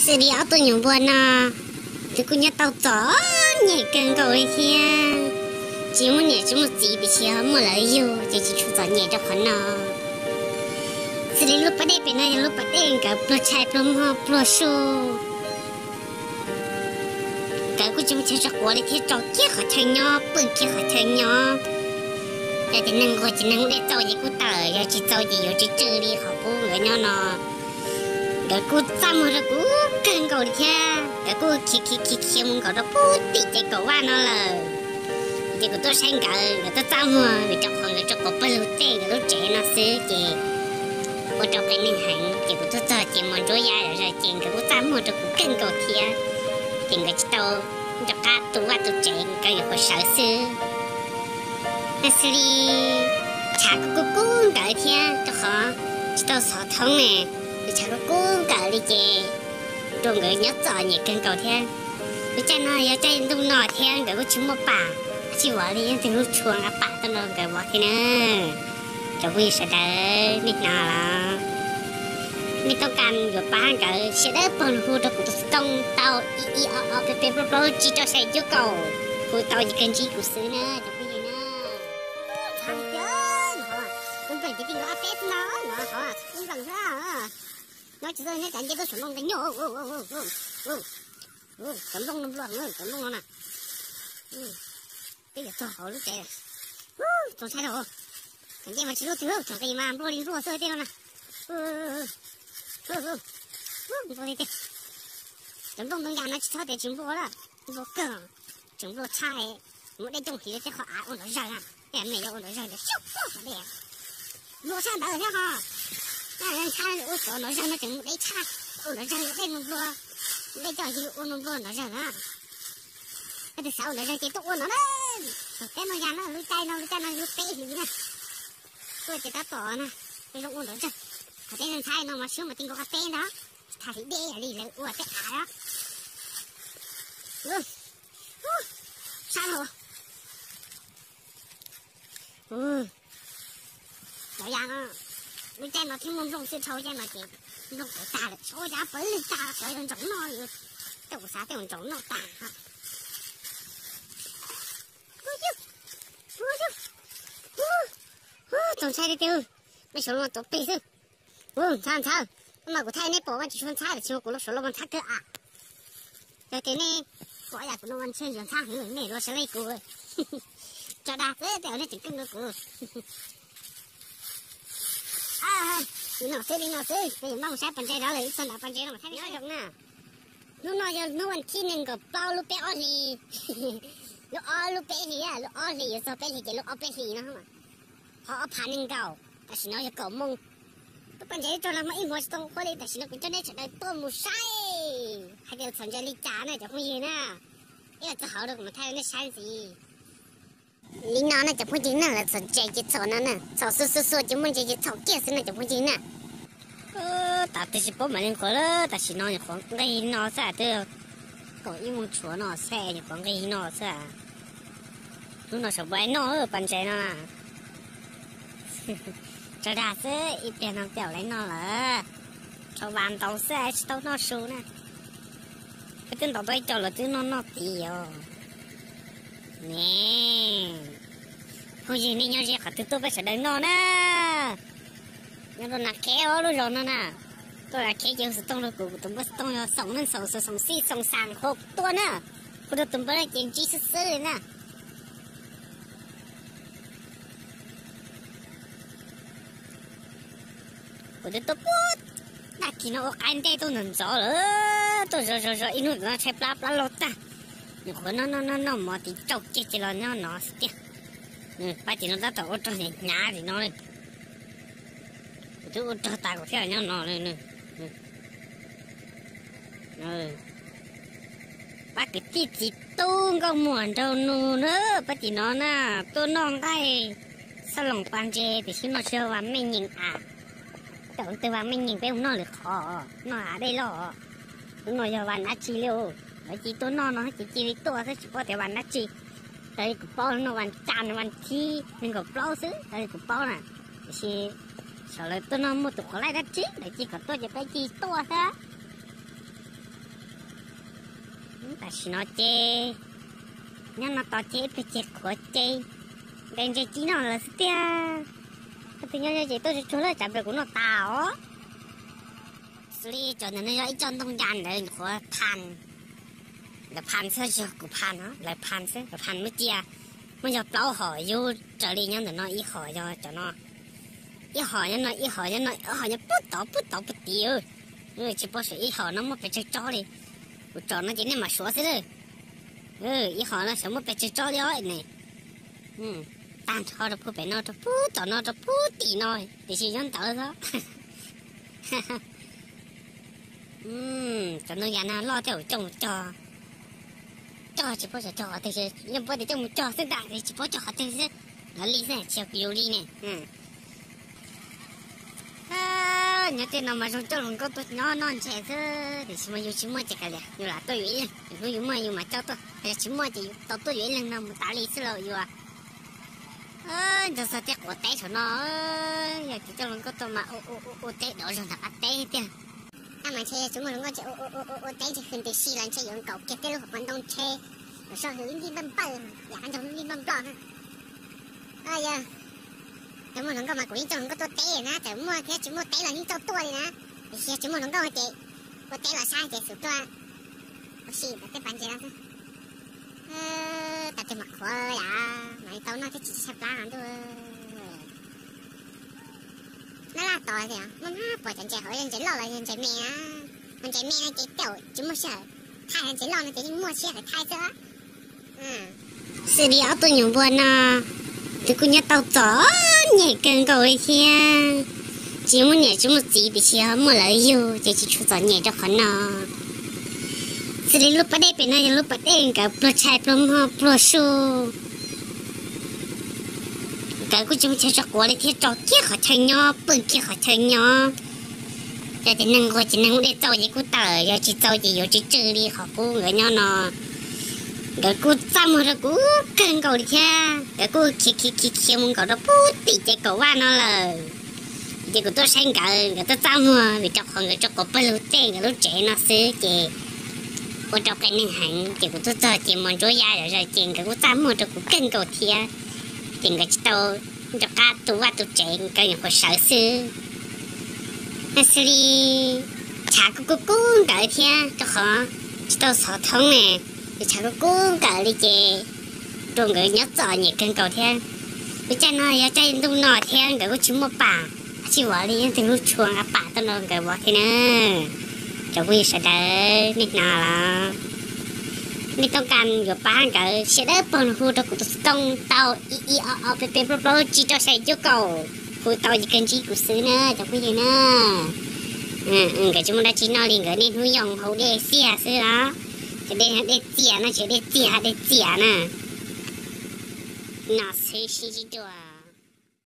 Xws li ob tug nyuam npua no, nws kuj nyob tau txom nyem kawg nkaus li thiab. Tsis muaj niam tsis muaj txiv, tiam sis ho muaj lawv yug ces tsis tshua txom nyem rau qhov no. Xws li lub pas dej pem no yog lub pas dej nkawd pluag tshais pluag mog pluag su. Nkawd kuj tsis muaj chaw tso quav li thiab, rau kiag qhov chaw nyob, pw kiag qhov chaw nyob. Yog tias neeg nquag ces neeg muaj dej txaus ces kuj tawm, yog tsis txaus ces yuav tsw tsw li qhov qub nkawd nyob no. Nkawd kuj txaj muag rau kuv kawg nkaus li thiab, nkawd kuj khiav khiav khiav khiav mus nkaum rau pem tim ces kaum vaj no lawm. Ces kuv tuaj saib nkawd, nkawd tuaj txaj muag vim rau qhov nkawd tso quav pawg lug tej nkawd lub tsev no xwb ces ua rau qias neeg heev. Ces kuv tuaj txog ces mos ntsuab ya zom zaws ces nkawd kuj txaj muag rau kuv kawg nkaus thiab. Ces nkawd tsis tau nco qab tu vaj tu tsev, nkawd yuav quav sawv xwb. Xws li tshav kuj kub kub nkawd thiab, rau qhov tsis tau xov thoob ne, tshav kuj kub nkawd li ces rau nkawd nyob txom nyem kawg nkaus thiab. Lub caij no yog caij ntuj no thiab nkawd kuj tsis muaj pam, tsis vov li, yeej tug lub tshua nqa pam tuaj nrog nkawd vov thiab na. Cov phooj ywg sawv daws nej hnov los, nej toob kas yuav pab nkawd share dawb paug lug hu rau kuv tus xov tooj tau ib ib ob ob peb peb plaub plaub tsib rau xya cuaj kaum, hu tau ces kawg ntsib kuv xwb na cov phooj ywg na. Tus nplees ces tij nkaus ob peb xwb no, no hov tus nplees xwb. Nyob tsis txog nyob cas nce tuaj saum nplooj ntawd nyuaj. Cov nplooj no nplua, cov nplooj no na. Peb yuav txog hauv lub tsev. Txaus ntshai lauj. Tseem nce mas tsis luaj twg, tseem nqis mas nplua li nplua xwb tej no na. Nplua li tej. Cov nplooj ntoo yas no tsis txhob tias tsis nplua lawm, nplua kawg. Tseem nplua tshaj, muaj dej coob heev tej qhov av ua nrov zawg na. Tej me yog ua nrov zawg ntawd xyov puag tom dej. Nplua tshaj ntawd thiab ho. Ntshai ua cov nrov zawg no tseem mus deb tshaj, ua nrov zawg dej mus nplua, dej coj ywg ua mus nplua nrov zawg na. Koj tus xav ua nrov zawg ces tuaj ua no na. Teb no yas na, lub caij no lub caij no lub peb hlis na. Tuaj ces tab tom na, zoo ua nrov zawg. Qhov teb ntxhab no mas swb mas ti nkaus qhov teb ntag. Tham hli dej li lawv ua tej av. Sab los. Cov yas no, lub caij no thiab muaj nplooj xwb, dhau caij no ces nplooj pawv tag lawm, dhau caij pawv lwg tag, cov yuav ntsoov noj li. Tej kuv xav tej ua ntsoov noj tag. Txaus ntshai tiag tiag, nej saum no tuav plig xwb. Ntxhab ntxhab, no mas kuv thaij nej pom mas tsis tshua ntxhab, tiam sis kuv los saum no mas ntxhab kawg av. Yog tias nej pom yam kuv no mas ntshe yuav ntxhab heev, nej los sawv li kuv. Tso dag xwb tej zaum nej tseem keej dua kuv. Li no xwb, li no xwb, peb yuav npaj mus saib pas ntses rov lawm, ib txog nram pas ntses no mas thaij nej saib zoo na. Hnub no yog hnub vas thib nees nkaum plaub lub peb ob hlis, lub ob lub peb hlis, lub ob hlis yuav txog peb hlis ces lub ob peb hlis no. Qhov ob phav nees nkaum, tam sim no yog kaum moos. Lub pas ntses tso los muaj ib hmo tsis tau qhuav li, tam sim no kuv coj nej sawv daws tuaj mus saib hais tias txhom ntses li cas na cov phooj ywg na. Ib los txog hauv rau kuv mam thaij rau nej saib ntxiv. Li no na cov phooj ywg na, lawv txhom ntses ces txhom no na, txhom xua xua xua ces muaj ntses ces txhom kiag xwb na cov phooj ywg na. Tab twb tsis paub mam li qhuav lawm, tam sim no nyuam qhuav nqig no xwb, twb kaum ib moos tshuav no xwb nyuam qhuav nqig no xwb. Hnub no sawv npais noj pas ntses no na. Tso dag xwb, ib pliag no peb yuav lawv noj lawm. Rau vas ntaus xwb tsis tau noj su na. Peb twb ntaus tau ib co los twb noj noj tid os. Ne, phooj ywg nej nyob ze qhov twg tuaj peb sawv daws noj na. Nyob rau Nas Khev os lub zos no na. Tuaj Nas Khev ces hu xov tooj rau kuv, kuv tus npawb xov tooj yog xoom neej xoom xu xoom xij xoom xas qhuav tuaj na. Hu rau tus npawb no ces ntsib xwb xwb li na. Kuv twb tuaj puag tag kis no ua qaib ntej tuaj ntxov ntxov lawm, tuaj zov zov zov ib hnub ntawm no tshaib plab plab loj tag. Nyuam qhuav noj noj noj noj mov tid tsaus ceg ces los nyob no xwb tiag. Pab tim no tab tom ua rog hnyav hnyav tim no li. Kuv twb ua rog tas kuv thiaj los nyob no li. Pab kwv tij txiv tub nkauj muam nraug nus na, pab tim no na, tuaj noj nqaij xab loos pas ntses tiam sis no tsis yog vas mej nyeem a. Thaum twg vas mej nyeem peb mus noj lwm qhov, noj av dej loj. Hnub no yog vas dab tsi li os? Lawv cia tuaj noj no ces cia li tuaj xwb tsis paub tias vas dab tsi. Raws li kuv paub no vas cas vas thib nees nkaum plaub xwb raws li kuv paub na. Tiam sis saum lawv tuaj noj muaj tus qhuav laij dab tsi lawv cia kom tuaj ces peb cia li tuaj xwb. Tam sim no ces nyob no tos ces ib pliag ces qhuav ces nqes ntses ci noj lawm xwb tiag. Koj tus nyob ces tuaj tsuag tsuag lawm, tsam nplawm kuv noj tas os. Xws li cov ntawm no yog ib co ntoo ya ntawd nyuam qhuav phan, lawv phan xwb, yog kuv phan os, lawv phan xwb, lawv phan muab cia, muab yog plaub hom yub raws li nyob ntawm no, ib hom yog cov no, ib hom nyob no, ib hom nyob no, ib hom nyob puag tod puag tod puag tid. Tsis paub xyov ib hom no muaj pes tsawg tsob li. Kuv tsom no ces nej mam suav xwb lawm. Ib hom no xyov muaj pes tsawg tsob li os ne. Tag nrho rau puag pem no rau puag tom no rau puag tim no, tiam sis nyob ntawd xwb. Cov ntoo ya no loj tej zaum coj mus cog, cog tsis paub xyov cog qhov twg, yeej paub tias coj mus cog xwb ntag, tsis paub cog qhov twg xwb. Lawv li xwb tsis yog kuv yus li ne. Nyob tej no mas zoo coj hluas nkauj tuaj nyob noj ntses xwb, tiam sis mas yus tsis muaj ces kav liam, yus lam tuaj yuav ib leeg, yus hnub yus muaj yus mam coj tuaj, yog tsis muaj ces yus tau tuaj yuav ib leeg no mus tas li xwb los yus. Nco txog tej quav teb saum no, yog tias coj hluas nkauj tuaj mas ua teb dov zog ntawm qab teb tiag. Tab mas ntshe tsis muaj hluas nkauj ces ua teb ntshe hws ntws si los ntshe yuav nkaum kiag tej lub hauv paus ntoo ntshe, los soj hws lub nplij npaj npawj, yam qab ntsoog lub nplij npaj nploj na. Yog, yog muaj hluas nkauj mas kuv yeej coj hluas nkauj tuaj teb na, txawm muaj thiab tsis muaj teb los yeej coj tuaj li na. Tiam sis yog tsis muaj hluas nkauj ces ua teb los saib ces xum tuaj ua si tej pas ntses no xwb. Tag twg mam qhuav yam mam li tau noj thiab tsis tshaj plab ntuj. Nab laj tos tias muaj nab puas cov ntses hauv, yog ntses loj los yog ntses me na. Ntses me no ces tej zaum tsis muaj sij hawm thaij, ntses loj no ces yeej muaj sij hawm thaij xwb. Xws li ob tug nyuam npua no, tus kuj nyob tau txom nyem kawg nkaus li thiab. Tsis muaj niam tsis muaj txiv tiam sis ho muaj lawv yug ces tsis tshua txom nyem rau qhov no. Xws li lub pas dej pem no yog lub pas dej nkawd pluag tshais pluag mog pluag su. Nkawd kuj tsis muaj chaw tso quav li thiab, tso kiag qhov chaw nyob, pw kiag qhov chaw nyob. Yog tias neeg nquag ces neeg ua dej txaus ces kuj tawm, yog tsis txaus ces yuav tsw tsw li qhov qub nkawd nyob no. Nkawd kuj txaj muag rau kuv kawg nkaus li thiab, nkawd kuj khiav khiav khiav khiav mus nkaum rau puag tim ces kaum vaj no lawm. Ces kuv tuaj saib nkawd, nkawd txaj txaj muag vim rau qhov nkawd tso quav pawg lug tej nkawd lub tsev no xwb ces ua rau qias neeg heev. Ces kuv tuaj txog ces mos ntsuab ya zom zaws ces nkawd kuj txaj muag rau kuv kawg nkaus thiab. Ces nkawd tsis tau nco qab tu vaj tu tsev, nkawd nyuam qhuav sawv xwb. Xws li tshav kuj kub kub nkawd thiab, rau qhov tsis tau xov thoob ne, ces tshav kuj kub nkawd li ces rau nkawd nyob txom nyem kawg nkaus thiab. Lub caij no yog caij ntuj no thiab nkawd kuj tsis muaj pam, tsis vov li, yeej tug lub tshua nqa pam tuaj rau nkawd vov thiab na. Cov phooj ywg sawv daws nej hnov los, nej toob kas yuav pab nkawd siab dawb paug los hu rau kuv tus xov tooj tau ib ib ob ob peb peb plaub plaub tsib rau xya cuaj kaum, hu tau ces kawg ntsib kuv xwb na cov phooj ywg na. Nkawd tsis muaj dab tsi noj li, nkawd niaj hnub yoo haus dej xiab xwb os. Cov dej, dej txias no, tsis dej txias, dej txias na. No xwb sib ntsib dua.